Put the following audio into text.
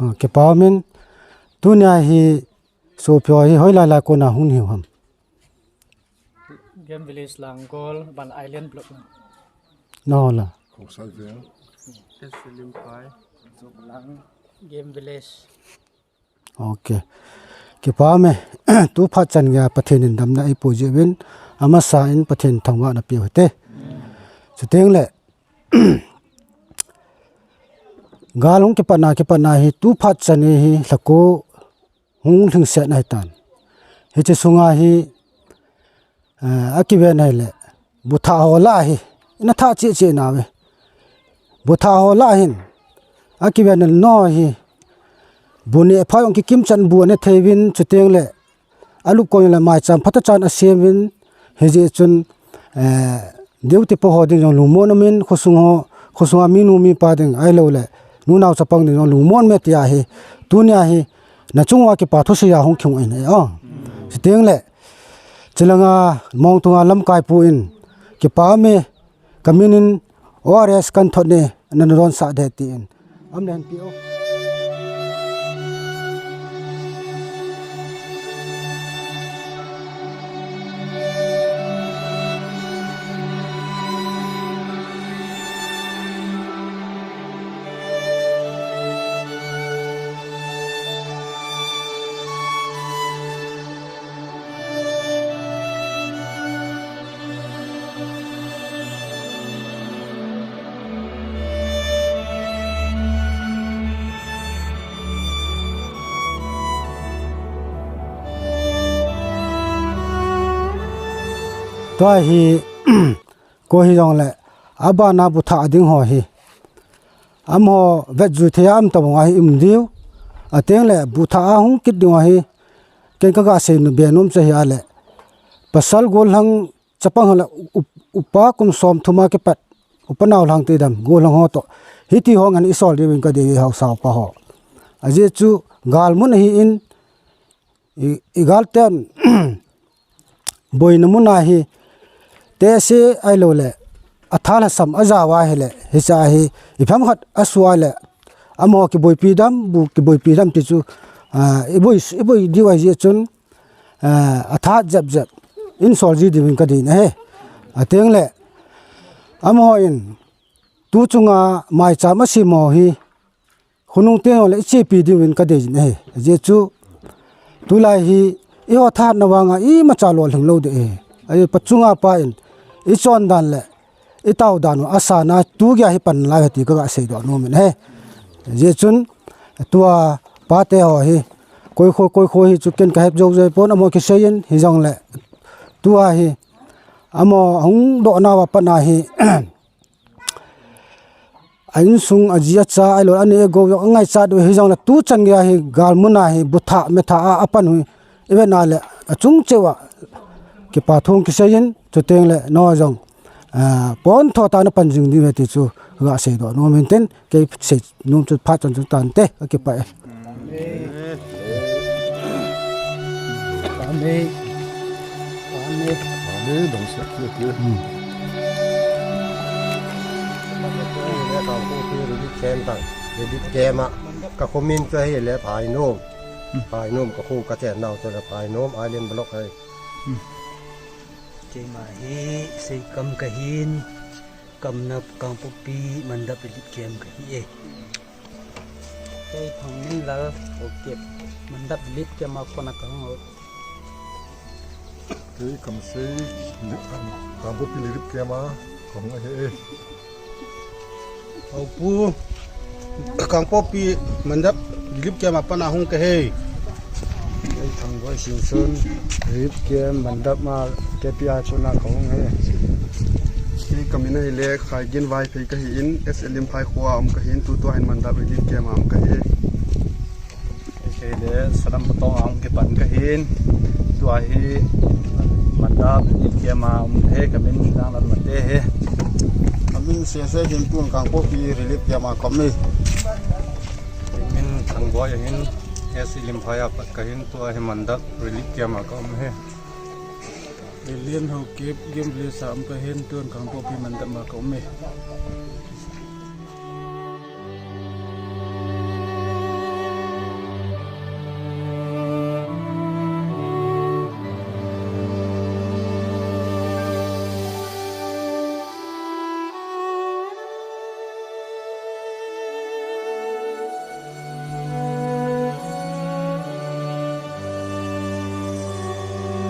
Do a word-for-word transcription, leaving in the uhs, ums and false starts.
Ah, kipa umin, tunia hi sopi ho hi hoi lai lai kuona hung hiu ham? Game Village Langol, Ban Island Block. Naw la. Khawsai vel. Game Village. Ok. Kipa umin, tu phat chan ngia Pathienin damna ei puoizie un, a hmasain Pathien thangvahna pêk raw se. Chuteng le, gal hung kipatna, kipatna hi tu phat chan hi hlaku hung hlingsena hi tan. Hiche sunga hi, eh, a kiven hai le, bu thah ho la hi, ina thah chie chie naw e. Bu thah ho la hin, a kiven naw hi, bu ne phai ong ki kim chan bu ne thei vin chuteng le, a luk kong le mai cham phata chan a siem vin, hi zie chun, eh, duty po ho ding jong lungmon umin, khosung ho, khosunga mi nu mi pa ding, ai lo le, nu nau chapang ding jong lungmon me tia hi, tunia hi, na chunga kipa thu sia hung khung in e, oh. Chuteng le, chilanga mong tunga lamkai puin, kipa umin, ka minin O R S kan thot ni, nan ron sa de tiin. Am len pi o. Tua hi, ko hi jong le, a bana bu thah ding ho hi. Amaho vet zui thei am ta bawk a hi um diu. A teng le bu thah a hung kit ding a hi. Ken ka ga sei nuom be nuom chu hi a le. Pasal gollhang chapang ho le up-, upa kum sawmthum a kipat. Upa nau hlang ti dam gollhang ho toh. Hiti ho ngan i sawl diu in ka dei hausa upa ho. A zie chu gal mun a hi in i, i gal ten boina muna hi, te se ai lo le, a thal a sam a zawa hi le, hi sa hi, i pham khat a sua le, amaho kiboipi dam, bu kiboipi dam ti chu, ah, i boi, i boi diu a zie chun, ah, a that zep zep, in sawl zie diu in ka dei a hi. A teng le, amaho in, tu chunga mai cham a siem ho hi, hunung te ho le i chepi diu in ka dei a hi. Zie chu, tulai hi, i ho thatna vanga i macha lo hling lo de hi. Ai pa chunga pa in, i chon dan le, i tau dan a sa na tu gia hi pan lai ti ka ga sei do nuom in hi. Zie chun, tua pa te ho hi, koi kho, koi kho hi chu ken ka hep zo zai pon amaho ki sei in, hi jong le, tua hi, amaho hung do na wa pa na hi, a insung a zie a cha, ai lo a ni e go, a ngai cha do hi jong le tu chan ngia hi gal muna hi bu thah me thah a, a pan hui. I ve na le a chung cheu a. Kipa thu ki sei in, chuteng le naw jong. Ah, pon thaw ta na pan zing diu ti chu ga sei do nuom in tin, kei sei nuom chu phat chan chu tan te, a kipa e. Amen. Amen. Amen. Dong sek sek sek. Hmm. Relief camp tang. Relief camp a. Ka khuo min chu hi le Phainuom. Hmm. Phainuom ka khuo ka chen nau chu le Phainuom Island Block hi. Hmm. Keima hi Seikam ka hin. Kamna Kangpokpi Mandap Relief Camp ka hi e. Kei Thangminlal, Haokip Mandap Relief Camp a kona ka hung o. Kei Kamsei, Kangpokpi Relief Camp a ka hung a hi e. Haupu, Kangpokpi Mandap Relief Camp a pan a hung ka hi e. Kei Thangboi Singson, Relief Camp Mandap a K P R chun a ka hung hi e. Kei ka min a hi le Khaigin Vaiphei ka hi in, S L M Phai khuo a um ka hin, tu tua hin Mandap Relief Camp a um ka hi e. Kei le Salam Patong a um ki pan ka hin, tua hi Mandap Relief Camp a um hi e, ka min Nanglalmate hi. Ka min Sese hin, tun Kangpokpi Relief Camp a ka um hi e. Ka min Thangboi a hin, S L M Phai a pat ka hin, tua hi Mandap Relief Camp a ka um hi e. Lilian Haokip, Game Village a um ka hin, tun Kangpokpi Mandap a ka um hi e.